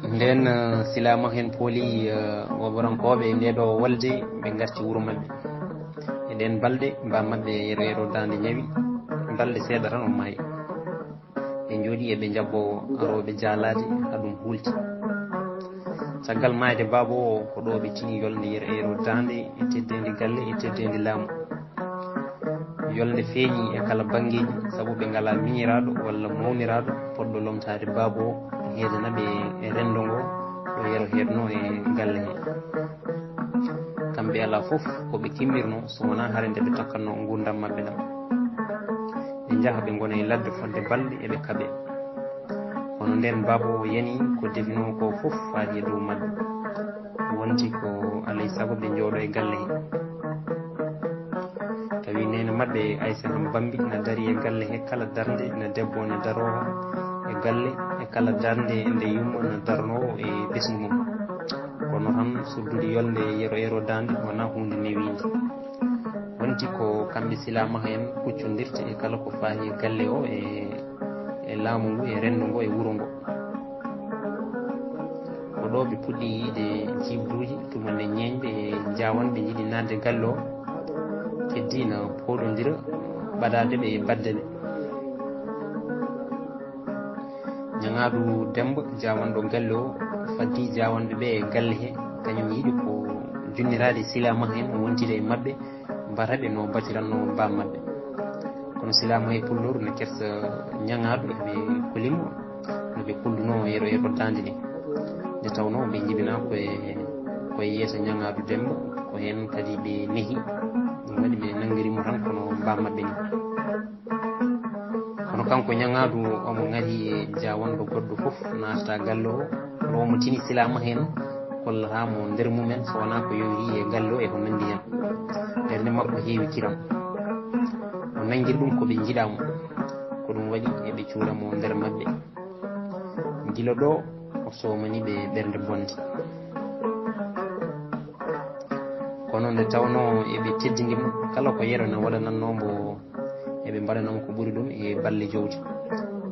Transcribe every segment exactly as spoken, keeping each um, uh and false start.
Nden, eh, silaama heen pooli, eh, woborankooɓe e ndee ɗoo wolde, ɓe ngarti wuro maɓɓe. E ɗeen balɗe, ba maɓɓe yero yero daande ñawi, balɗe seeɗa tan o maayi. Ɓe njooɗii eɓe njaɓɓoo arooɓe jaalaade haa ɗum huulti. Caggal maayde baaba o, ko ɗo ɓe tini yolnde yero yero daande e teddeendi galle e teddeendi laamu. Yolnde feeñi e kala banngeeji, sabu ɓe ngalaa miñiraaɗo walla mawniraaɗo potɗo lomtaade baaba o, heedana ɓe e renndo ngo ɗo yero heednoo e galle he. Kamɓe alaa fof ko ɓe kimmirnoo so wonaa hare nde ɓe tokkatnoo nguurndam maɓɓe ɗam. Ɓe njaha ɓe ngona e ladde fodde balɗe eɓe kaɓee. Kono ndeen baaba o yani ko definoo ko fof faati e dow maɓɓe. Wonti ko alay sago ɓe njooɗo e galle he. Tawi neene maɓɓe Aysa Ham Bambi na dari e galle he kala darnde nde debbo ne daroo e galle, e kala darnde nde yumma na darnoo e ɓesngu mum. Kono tan suddude yolnde yero yero daande wonaa huunde newiinde. Wonti ko kamɓe silaamaka en kuccondirta e kala ko faati e galle o e, e laamu ngu, e renndo ngo, e wuro ngo. Ko ɗo ɓe puɗɗi yiide jiiɓduuji, tuma nde ñeeñɓe e jaawanɓe njiɗi naatde galle o, keddii na pooɗondira ɓadaade ɓe e baɗde ɓe. Ñaŋaaɗu Demmba, jaawanɗo galle o, faddii jaawanɓe ɓe e galle he, kañum yiɗi ko junniraade silaamaka en, wontude e maɓɓe, mbata ɓe no batiranno ba maɓɓe. Kono silaamaka e pulloor ne kersa ñaŋaaɗu, eɓe koli mo no ɓe kuldunoo yero yero daande ni. Nde tawnoo ɓe njibinaa ko e, ko e yeeso ñaŋaaɗu Demmba, ko heen kadi ɓe nehi. Ɗum waɗi ɓe nanngiri mo tan kono ba maɓɓe ni. Kono kanko ñaŋaaɗu omo ŋari e jaawanɗo goɗɗo fof naatata galle o, ɗo omo tini silaamaka en, kollata mo nder mumen so wonaa ko yowiti e galle o e ko nanndi heen. Ɓernde makko heewi kiram. O nanngiri ɗum ko ɓe njiɗaa mo. Ko ɗum waɗi eɓe cuura mo nder maɓɓe. Gila ɗo o soomani ɓe ɓernde bonde. Kono nde tawnoo eɓe teddini mo, kala ko yero ne waɗanannoo mbo, eɓe mbaɗana mo ko ɓuri ɗum e balle jowte.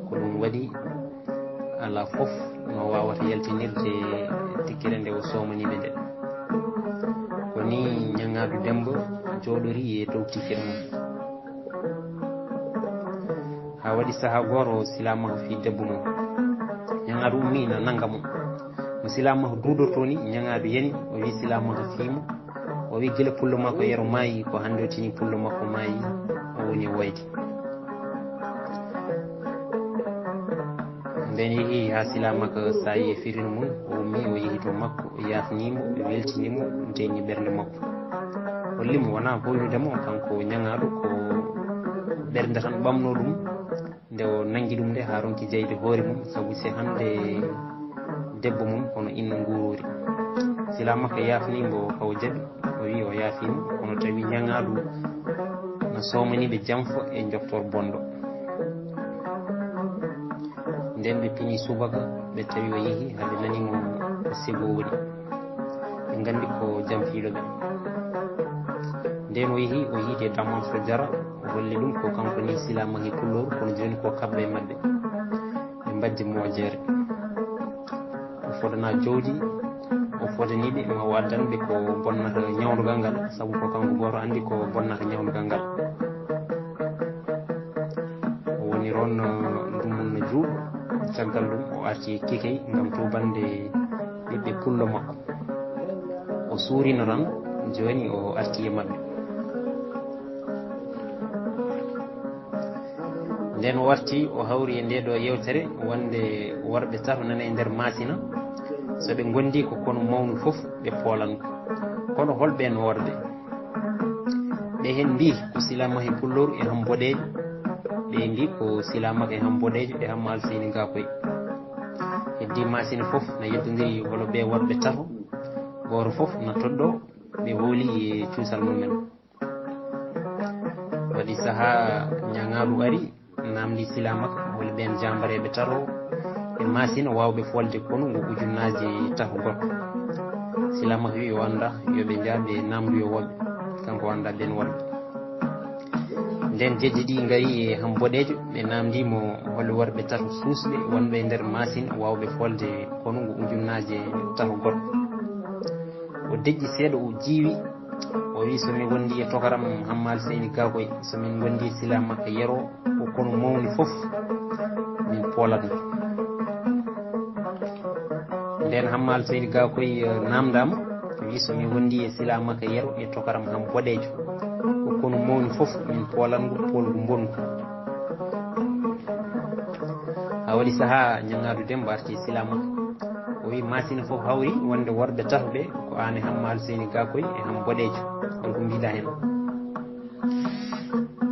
Ko ɗum waɗi alaa fof no waawata yaltinirde tikkere nde o soomani ɓe nde. Ko ni ñaŋaaɗu Demmba jooɗori e dow tikkere mum. Haa waɗi sahaa gooto, silaamaka fii debbo mum. Ñaŋaaɗu ummii na nannga mo. No silaamaka duudortoo ni, ñaŋaaɗu yani, o wii silaamaka fii mo. O wii, gila pullo makko yero maayi, ko hannde o tini pullo makko maayi, o woni e woyde. Nden yehi haa silaamaka saayi e firino mum, o ummii, o yehi to makko, o yaafnii mo, o weltini mo, deeni ɓernde makko. Holli mo wonaa hoynude mo, kanko ñaŋaaɗo, ko ɓernde tan ɓamnoo ɗum. Nde o nanngi ɗum nde, haa ronki jeyde hoore mum, sabu si hannde debbo mum kono inna nguurori. Silaamaka yaafnii mbo, ka o jaɓi, o wii o yaafii mo, kono tawi ñaŋaaɗu na soomani ɓe janfa e njoftor bonɗo. Nden ɓe pini subaka, ɓe tawi o yehi, haa ɓe nani mo e sego woni. Ɓe nganndi ko janfiiɗo ɓe. Nden o yehi, o yiidi e Dammam so Jara, o holli ɗum ko kanko ni silaamaka e pulloor, kono jooni ko kaɓɓe e maɓɓe. Ɓe mbaddi moƴƴere. O fodana jowdi, o fodani ɓe, ma o addan ɓe ko bonnata ñawdugal ngal, sabu ko kanko gooto anndi ko bonnata ñawdugal ngal. O woni roon, eh, ɗum na juuɗo. Caggal ɗum, o arti e Kikay ngam tuubande ɓiɓɓe pullo makko. O suurino tan, jooni o arti e maɓɓe. Nden o warti, o hawri e ndee ɗoo yewtere wonde worɓe tato nana e nder Maasina. So ɓe ngondi ko konu mawnu fof, ɓe poolan. Kono hol ɓeen worɓe? Ɓe heen mbii ko silaamaka e pulloor e Ham Boɗeejo. Ɓe mbii ko silaamaka e Ham Boɗeejo e Ham Alseyni Gaakoy. Heddii Maasina fof na yeddondiri holo ɓee worɓe tato. Gooto fof na toɗɗoo ɓe hooli e cuusal mum en. Waɗi sahaa ñaŋaaɗu ari, naamndi silaamaka, woni ɓeen jaambareeɓe tato e Maasina waawɓe foolde konu ngu ujunnaaji tato goɗɗo. Silaamaka wi o annda, yo ɓe njah ɓe naamndoyo woɓɓe, kanko o annda ɓeen woɓɓe. Nden geƴe ɗi ngari e ham boɗeejo, ɓe naamndi mo hol worɓe tato suusɓe wonɓe e nder masin waawɓe foolde konu ngu ujunnaaje tato goɗɗo. O deƴƴi seeɗa, o jiiwi, o wi, "So mi wondi e tokaram Hammaali Seyni Gakoy, so min ngondi e Sila Makka Yero, ko konu mawni fof min poolat mo." Nden Hammaali Seyni Gakoy, eh, naamndaama, o wi, "So mi wondi e Sila Makka Yero e tokaram ham boɗeejo, ko konu mawni fof min poolan ngu poolgu mbongu." Haa waɗi sahaa, Ñaŋŋaadu Demmba arti e Sila Makka. O wi, "Maasina fof hawri wonde worɓe tato ɓe ko aan e Hammaali Seyni Gakoy e ham boɗeejo. Hol ko mbiɗa heen?"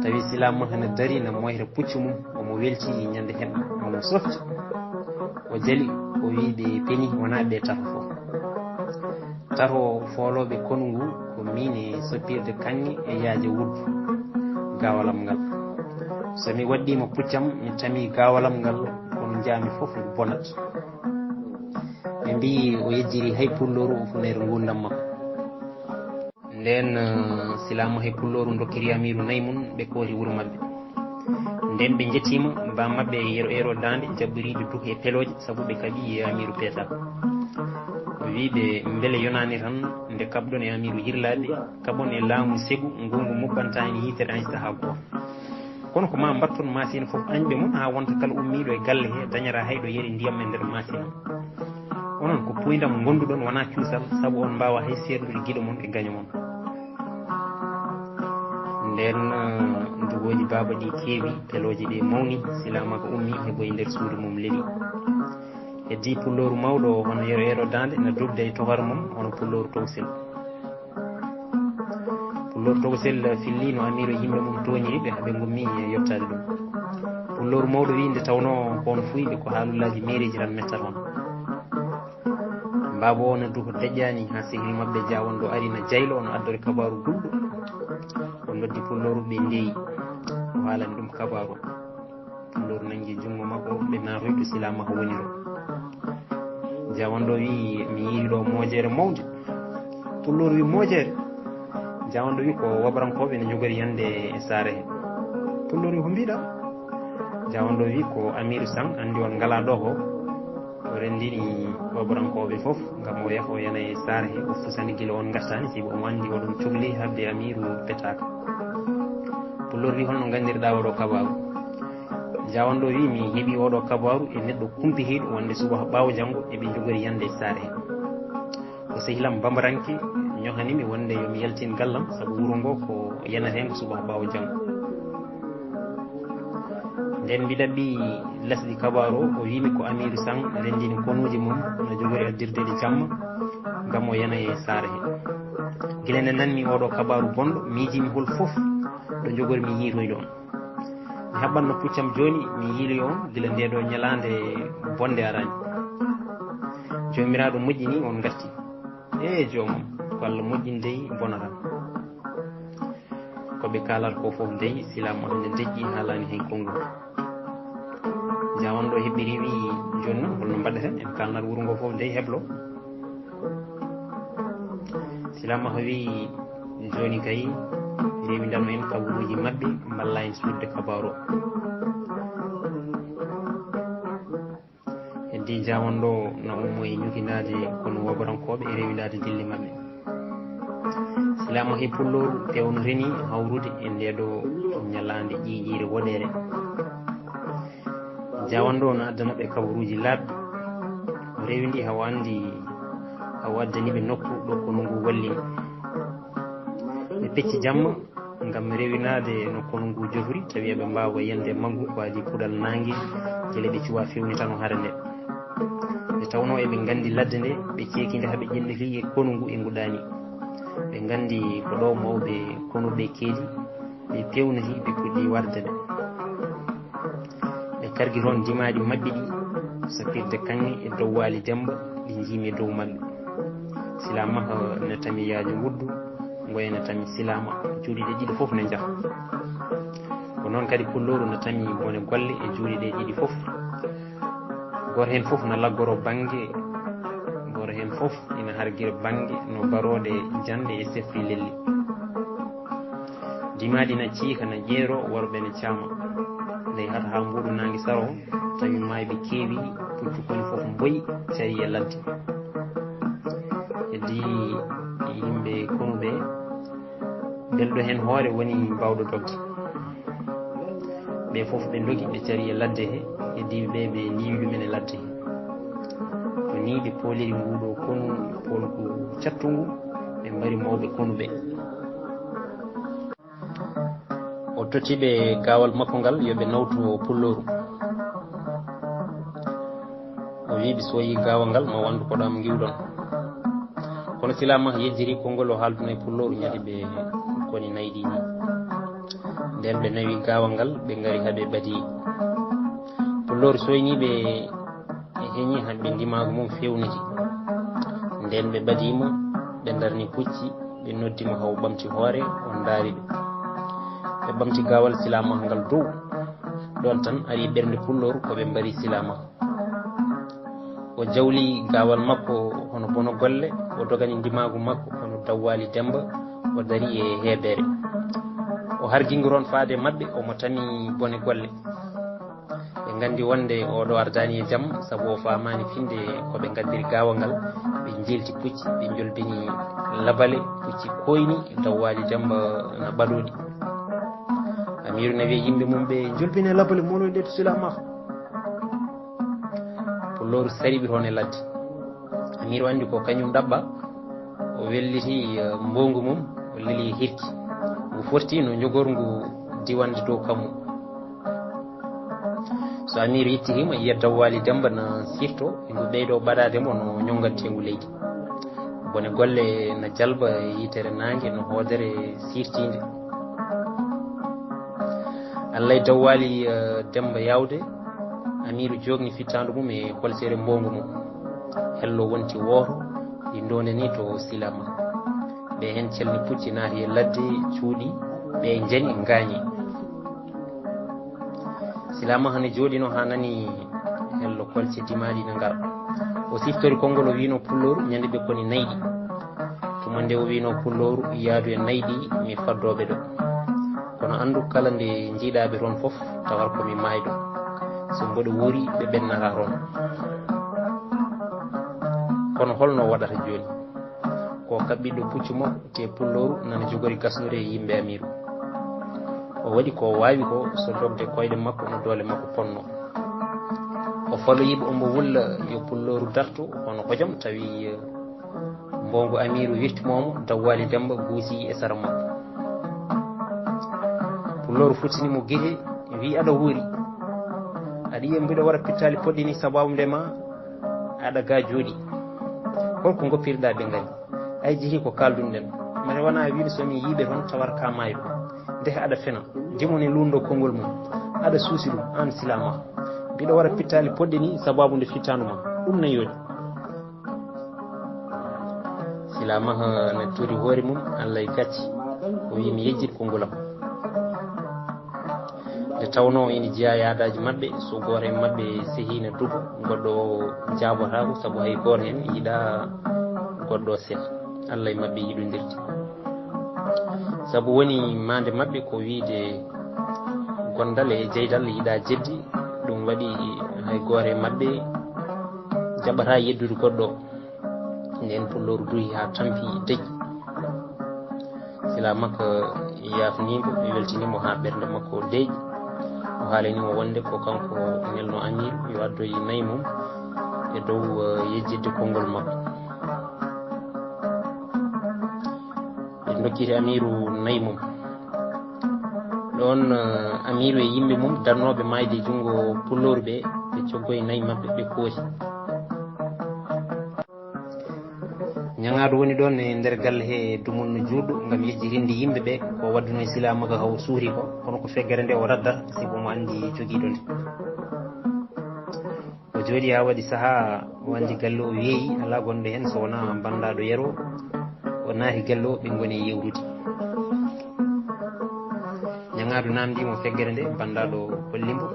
Tawi Sila Makka ene darii, ene moyra puccu mum, omo weltii ñande heɓɓe, omo softi. O jali, o wi, "Ɓe peni, wonaa ɓe tato fof. Tato foolooɓe konu ngu ko miin e Soppirde Kaŋŋe e Yaaja Wuddu, gaawalam ngal. So mi waɗɗiima puccam, mi tamii gaawalam ngal, konu njaami fof ngu bonat." Ɓe mbiyi o yejjiri hay pullooru o funeere nguurndam makko. Nden, eh, Sila Makka e pullooru ndokkiri Amiiru nayi mum, ɓe koori wuro maɓɓe. Nden ɓe njettiima ba maɓɓe Yero Eero Daande jaɓɓoriiɗo duh e pelooje sabu ɓe kaɓi e Amiiru Peetaako. O wi ɓe, "Mbele yonaani tan nde kaɓɗon e Amiiru Yirlaaɓe, kaɓon e laamu Segu ngu ngu mubbantaani yitere hay sahaa gooto. Kono ko ma mbatton maasina fof añɓe mum haa wonta kala ummiiɗo e galle he dañataa hay ɗo yari ndiyam e nder maasina. Onon ko puuyndam ngonduɗon, wonaa cuusal, sabu on mbaawaa hay seerndude giɗo mon e gaño mon." Nden, eh, ndugooji baaba ɗi keewi, pelooji ɗi mawni, Sila Makka ummi, heɓoyi nder suudu mum leeli. Heddi pullooru mawɗo hono Yero Eero Daande na dogda e tokar mum hono pullooru towsel. Pullooru towsel filli no Amiiru e yimɓe mum tooñiri ɓe, haa ɓe ngummi e yottaade ɗum. Pullooru mawɗo wi nde tawnoo ko on fuuyɓe, ko haalullaaji meereeji tan mettata on. Baaba o na duho deƴƴaani haa sehri maɓɓe Jaawanɗo ari na jaylo, no addori kabaaru gulɗo. O noddi pullooru, ɓe ndeyi. O haalani ɗum kabaaru. Pullooru nanngi junngo makko, ɓe naatoyi to Sila Makka woni ɗo. Jaawanɗo wi, "Mi yiiri ɗo moojere mawnde." Pullooru wi, "Moojere?" Jaawanɗo wi, "Ko wabrankooɓe ene njogori yande e saare he." Pullooru wi, "Ko mbiɗa?" Jaawanɗo wi, "Ko Amiiru Sang, anndi on ngalaa ɗo ko, o renndini wabrankooɓe fof ngam o yaha o yana e saare he, o fusani gila on ngattaani, sibu omo anndi oɗon cokli haɓde Amiiru Peetaako." Pullooru wi, "Holno nganndirɗaa oɗo kabaaru?" Jaawanɗo wi, "Mi heɓi oɗo kabaaru e neɗɗo kumpihiiɗo wonde subaka ɓaawo janngo eɓe njogori yande e saare he. Ko sehilam bambaranke ñohani mi wonde yo mi yaltin gallam, sabu wuro ngo ko yanata heen ko subaka ɓaawo janngo." Nden mbiɗa ɓi lesdi kabaaru o, o wiimi ko Amiiru Sang renndini konuuji mum no jogori addirdeede jamma ngam o yana e saare he. Gila nde nanmi oɗo kabaaru bonɗo, miijimi hol fof ɗo njogori mi yiitoyde on. Mi haɓɓanno puccam jooni, mi yiiloyo on gila nde ɗo ñalaande bonde arani. Joomiraaɗo moƴƴini, on ngatti. Ee joomam, ko Allah moƴƴini dey, bonata. Ko ɓe kaalata ko fof dey, Sila Makka nde deƴƴi, haalaani hay konngol. Jaawanɗo heɓɓiri wi, "Jooni noon, holno mbaɗeten? En kaalnat wuro ngo fof dey heblo." Sila Makka wi, "Jooni kay, rewindano en kabaruuji maɓɓe, mballa en suuɗde kabaaru o." Heddi Jaawanɗo na ummoyi ñukindaade kono wabrankooɓe e rewindaade dille maɓɓe. Sila Makka e pullooru pewnotini hawrude e nde ɗo ñalaande ƴiiƴiire woɗeere. Jaawanɗo na addana ɓe kabaruuji laaɓɗi. O rewindi hawa anndi, hawa addani ɓe nokku ɗo konu ngu wallini. Ɓe pecci jamma ngam rewinaade no konu ngu jofori, tawi eɓe mbaawa yande maggu ko adii puɗal naange, gila ɓe cuwa fewnitano hare nde. Nde tawnoo eɓe nganndi ladde nde, ɓe ceeki nde haa ɓe ƴelliti e konu ngu e ngu ɗaani. Ɓe nganndi ko ɗo mawɓe konu ɓe keedi, ɓe pewniti, ɓe puɗɗi warde nde. Ɓe kargi toon dimaaɗi maɓɓe ɗi, sapirde kaŋŋe e dowwaali Demmba, ɗi njiimi e dow maɓɓe. Sila Makka na tami Yaajo Wuddu, Ngoye na tami Sila Makka, juuɗe ɗe ɗiɗi fof ne njaha. Ko noon kadi pullooru na tami bone golle e juuɗe ɗe ɗiɗi fof. Gooto heen fof na laggoro bannge, gooto heen fof ina hargira bannge no barooɗe jannde e sefri lelli. Dimaaɗi na ciika, na ƴeero, worɓe na caama. Nde yahata haa mbuuɗu naange saro, tawi maayɓe keewi, puccu koni fof mboyi, carii e ladde. Heddi yimɓe konuɓe, belɗo heen hoore woni mbaawɗo dogde. Ɓe fof ɓe ndogi, ɓe carii e ladde he, heddiiɓe ɓe, ɓe ndiiwi ɗumen e ladde he. Ko nii ɓe pooliri nguuɗo konu, poolgu cattungu, ɓe mbari mawɓe konuɓe. O totti ɓe gaawal makko ngal, yo ɓe nawtu pullooru. O wi'i ɓe, "So yii gaawal ngal, ma wanndu ko ɗam ngiwɗon." Kono Silama yejjiri konngol o haalduna e pullooru, ñande ɓe koni nayɗi ni. Nden ɓe nawi gaawal ngal, ɓe ngari haa ɓe ɓadi. Pullooru soyni ɓe, e heñi haa ɓe ndimaagu mum fewniti. Nden ɓe ɓadii mo, ɓe ndarni pucci, ɓe noddi mo haa o ɓamti hoore, o ndaari ɓe. Ɓe ɓamti gaawal Silama ngal dow. Ɗon tan ari ɓernde pullooru ko ɓe mbari Silama. O jawli gaawal makko hono bono golle, o dogani ndimaagu makko hono dawwali Demba, o dari e heebeere. O harjingi ron faade maɓɓe, omo tami bone golle. Ɓe nganndi wonde oɗo ardaani e jam, sabu o faamaani finde ko ɓe ngaddiri gaawal ngal. Ɓe njeelti pucci, ɓe njolbini labale, pucci koyni, dawwali Demba na ɓadoɗi. Amiiru na wiya yimɓe mum ɓe, "Njolbine labale, monoɗe to Silama." Pullooru sari ɓe toon e ladde. Amiiru anndi ko kañum ɗaɓɓa, o welliti, eh, mboyngu mum, o leli hirki. Ngu forti no njogorngu diwande dow kammu. So Amiiru yettiima, yiya dawwali Demba na sirto, ngu ɓeydo ɓadaade mo no ñonnganteengu leydi. Bone golle na jalba e yitere naange no hoodere sirtiinde. Allay dawwali, eh, Demba yawde, Amiiru joogni fittaandu mum e holsere mboyngu mum. Hello wonti wooto, ɗi ndonde ni to Silama. Ɓe heen calni pucci naati e ladde cuuɗi, ɓe njani ngaañi. Silama hano jooɗino haa nani hello kolce dimaaɗi na ngara. O siftori konngol o wiino pullooru ñande ɓe koni nayɗi. Tuma nde o wiino pullooru yaadu e nayɗi mi faddooɓe ɗo. Kono anndu kala nde njiiɗaa ɓe toon fof tawar ko mi maayɗo. So mboɗo wuuri ɓe ɓennata toon. Kono holno waɗata jooni? Ko kaɓɓiɗo puccu mo te pullooru nana jogori gasnude e yimɓe Amiiru. O waɗi ko waawi ko so dogde koyɗe makko no doole makko ponno. O faloyiiɓe ombo wulla yo pullooru dartu hono hojom tawi, eh, mboyngu Amiiru wirti moomo dawwali Demba guusi e sara makko. Pullooru futtini mo gite, wi'i, "Aɗa wuuri? Aɗa yiya mbiɗo waɗa pittaali poɗɗi ni sababu nde ma aɗa ga jooɗi. Holko ngoppirɗa ɓe ngari? Ay jehi ko kaldunɗen. Mate wona wiide so mi yiiɓe toon tawar ka maayɗo. Ndehe aɗa fena. Dimone lundo konngol mum. Aɗa suusi ɗum, aan Silama. Mbiɗo waɗa pittaali poɗɗi ni sababu nde fittaandu ma. Ɗum na yooɗi." Silama na tuuri hoore mum, Allah e gacci. O wi'i, "Mi yejjit konngol am." Nde tawnoo ina jeyaa e aadaaji maɓɓe, so gooto e maɓɓe sehii na dugo, goɗɗo o jaabotaako, sabu hay gooto heen yiɗaa goɗɗo o seha. Allah e maɓɓe yiɗondirde. Sabu woni maande maɓɓe ko wiyde gondal e jeydal yiɗaa jeddi, ɗum waɗi hay gooto e maɓɓe jaɓataa yeddude goɗɗo o. Ndeen pullooru duhi haa tampi deƴƴi. Sila makko yaafnii mo, ɓe weltinii mo haa ɓernde makko deƴƴi. O haalanii mo wonde ko kanko nelno Amiiru yo addoy nayi mum e dow, eh, yejjitde konngol makko. Ɓe ndokkiti Amiiru nayi mum. Ɗoon, eh, Amiiru e yimɓe mum darnooɓe maayde junngo pullooru ɓe, ɓe coggoyi nayi maɓɓe, ɓe kooti. Ñaŋaaɗo woni ɗoon e nder galle he dumunno juutɗo ngam yejjitinde yimɓe ɓe ko waɗduno e Sila Maga haw suuri ko, kono ko feggere nde o raddata, sibu omo anndi jogiiɗo nde. O jooɗi haa waɗi sahaa, o anndi galle o weeyi, alaa gonɗo heen so wonaa banndaaɗo yero. O naati galle o, ɓe ngoni e yewrude. Ñaŋaaɗo naamndii mo feggere nde, banndaaɗo holli mbo.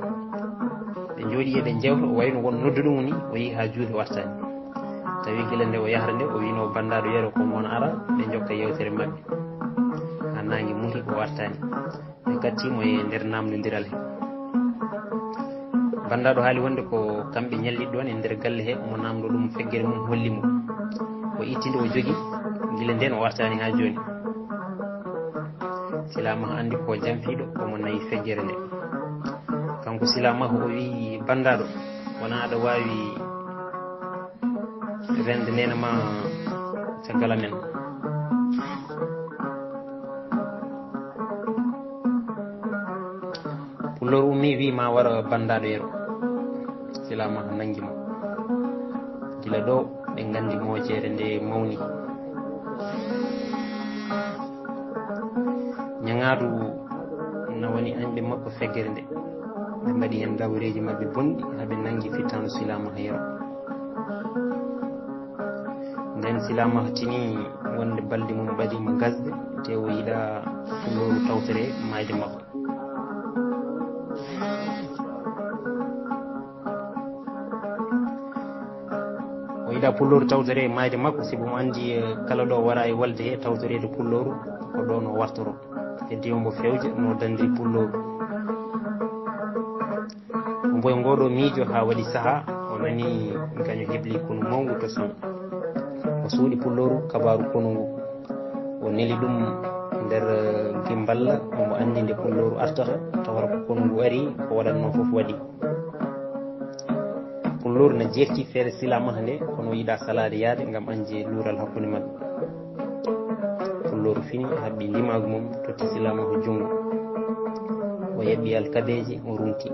Ɓe njooɗii eɓe njeewta, o wayno won nodduɗo mo ni, o yehi haa juuti o artaani. Tawi gila nde o yahata nde, o wiino banndaaɗo yero ko mo won ara, ɓe njokka yeewtere maɓɓe. Naange muti, o artaani. Ɓe kattimo e nder naamnondiral he. Banndaɗo haali wonde ko kamɓe ñalliɗo ɗon e nder galle he, omo naamno ɗum, feggere mum holli mo. O itti nde, o jogi, gila nden o artaani haa jooni. Silaamaha anndi ko janfiiɗo, omo nayi feggere nde. Kanko Silaamaha o wi'i banndaɗo, wona aɗa waawi rende neene ma caggal amen. Pulloor ummi, wi ma wara banndaɗo yero. Silaamaha nangi mo. Gila ɗo ɓe nganndi moojere nde mawni. Ñaŋaaɗu na woni añɓe makko feggere nde. Ɓe mbaɗi heen dawreeji maɓɓe bonɗi, haa ɓe nanngi fittaandu Silaamaha yero. Nden Silaamaha tini wonde balɗe mum ɓadiima gasde, te o yiɗa Pullooru tawtore maayde makko. O yiɗa Pullooru tawtore e maayde makko, sibu mo anndi, eh, kala ɗo wara e walde he tawtoreede Pullooru, ko ɗo no wartoro. Heddi o mbo fewja no dandiri Pullooru. O mbo e ngoɗo miijo haa waɗi saha, o nani gaño hebli konu mawngu to son. O suuɗi Pullooru kabaaru konu ngu. O neli ɗum nder, eh, gimballa, omo anndi nde Pullooru artata, tawata ko konu ngu ari, ko waɗatnoo fof waɗi. Pullooru na jeerti feere Silaamaha nde, kono o yiɗa salaade yaade ngam añde luural hakkunde maɓɓe. Pullooru fini, haɓɓi ndimaagu mum, totti Silaamaha junngo. O heɓi alkabeeje, o runti.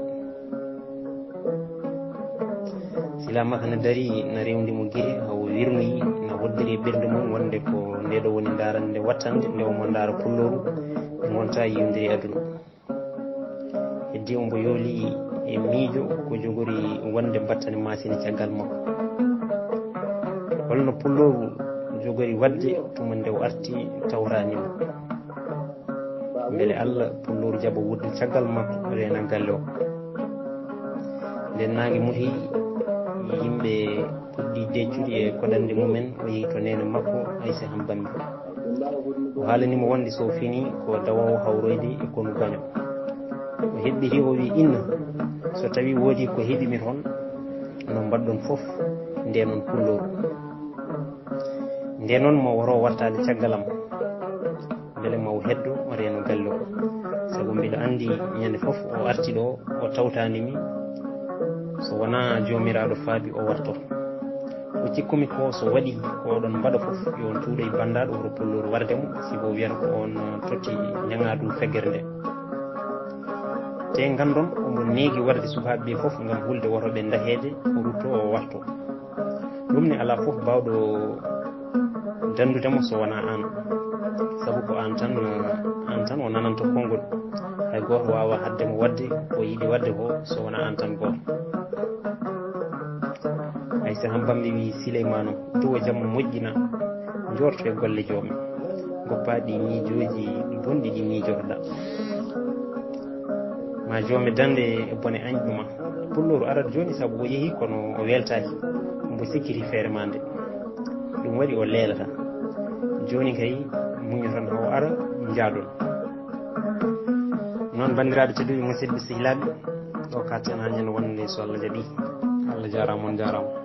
Silaamaha na dari, na rewndi mo gite, haa o wirnoyi, na hoddiri e ɓernde mum wonde ko nde ɗo woni ndaarannde wattande, nde omo ndaara Pullooru, ɓe ngonta yiwde e aduna. Heddi o mbo yooli e miijo ko jogori wonde battane maasini caggal makko. Holno Pullooru jogori waɗde tuma nde o arti tawraani mo? Mbele Alla Pullooru jaɓa wuurde caggal makko, reena galle o. Nden naange muti, yimɓe puɗɗi deccude e koɗande mumen, o yehi to neene makko, Aysa Hambambi. O haalani mo wonde so o fini ko dawoowo hawroyde e konu gaño. O heɓɓiti, o wi, "Inna, so tawi woodi ko heɓi mi toon, no mbaɗɗon fof, nde noon Pullooru. Nde noon mo waro wartaade caggal am, mbele ma o heddo, o reeno galle o. Sabu mbiɗo anndi ñande fof o arti ɗo, o tawtaani mi, so wonaa Joomiraaɗo faabi o warto." Ko cikkumi ko, so waɗi ko oɗon mbaɗa fof, yo on tuuɗo e banndaɗo hoto Pullooru warde mo, sibu o wiyata ko on, uh, totti ñaŋaaɗu feggere nde. Te nganndon, omo neegi warde sukaaɓe ɓe fof ngam hulde woto ɓe ndaheede, o rutto, o warto. Ɗum ne alaa fof baawɗo danndude mo so wonaa aan. Sabu ko aan tan, uh, aan tan o nananta konngol. Hay gooto waawaa haɗde mo waɗde ko yiɗi waɗde ko so wonaa aan tan gooto. Aysa Hambambi wi Sileymaano, duwo jam moƴƴina, njoorto e golle joome. Ngoppa ɗi miijooji bonɗi ɗi miijorɗa. Ma joome dande e bone añɗuma. Pullooru arat jooni sabu o yehi kono o weltaaki. Mbo sikkiti feere ma nde. Ɗum waɗi o leelata. Jooni kay muño tan haa o ara njaadon. Noon, banndiraaɓe tedduɓe, musidɓe sehilaaɓe, ɗo katten haa ñande wonde so Allah jaɓi. Allah jaaraama, on jaaraama.